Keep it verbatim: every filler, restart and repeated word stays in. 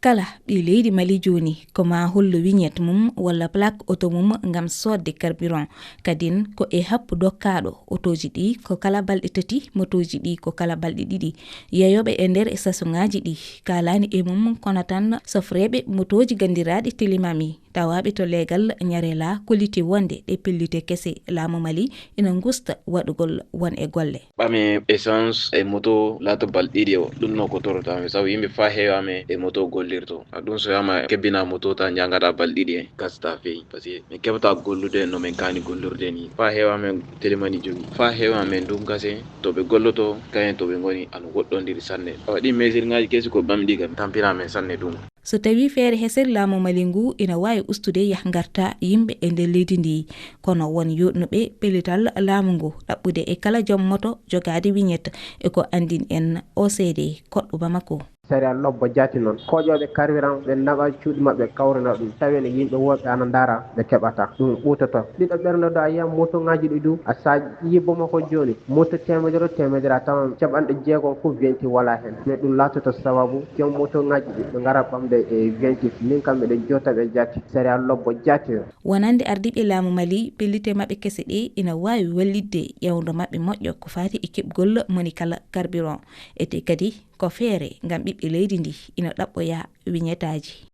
Kala ɓii leydi Mali jooni ko maa hollu vignette mum walla plaque oto mum ngam soodde carburant. Kadin ko e happu dokkaaɗo otooji ɗi ko kala balɗe tati, motooji ɗi ko kala balɗe ɗiɗi. Yeyooɓe e nder e sasongaaji ɗi kaalaani e mum, kono tan sofreeɓe motooji ganndiraaɗi Telemami tawaaɓe to leegal Ñarela kolliti wonde ɗe pellite kese laamu Mali ina ngusta waɗugol won e golle. Ɓame essence e moto laato balɗe ɗiɗi o, ɗum no ko torotaami, sabu yimɓe faa heewaame e moto gollirto. A ɗum so wiyaama kebbina moto ta njangata balɗe ɗiɗi en, gasata feewi. Parce que min keɓata gollude no min kaani gollirde ni. Faa heewaame Telemami jogi. Faa heewaame ɗum gase to ɓe golloto, kayen to ɓe ngoni, ano woɗɗondiri sanne. Awa ɗin mesirŋaaji kesi ko ɓamɗi kam, tampina men sanne ɗum. So tawii feere hesere laamu Mali ngu ina waawi ustude yah ngarta yimɓe e nder leydi ndi, kono won yooɗnuɓe pellital laamu ngu ɗaɓɓude e kala joom moto jogaade vignette, e ko anndin en O C D koɗɗo Bamako. Sariya lobbo jaati noon. Koƴooɓe carburant, ɓe naɓa cuuɗi maɓɓe, kawrina ɗum. Tawi no yimɓe woɓɓe ana ndaara, ɓe keɓata. Ɗum ɓuutoto. Ɗiɗo ɓernde ɗo, a yiyan motoŋaaji ɗi du, a sa yibbo makko jooni. Moto teemedere, teemedere, a tawan capanɗe jeegom fof vignette walaa heen. Mais ɗum laatoto sababu joom motoŋaaji ɗi, ɓe ngara ɓamde e vignette. Min kam, miɗo joota ɓe jaati. Sariya lobbo jaati o. Wonande ardiiɓe laamu Mali, pellite maɓɓe kese ɗe ina waawi wallitde ƴeewndo maɓɓe moƴƴo ko faati e keɓgol moni kala carburant. Ete kadi ko feere ngam ɓiɓɓe leydi ndi ina ɗaɓɓoya vignetteaaji.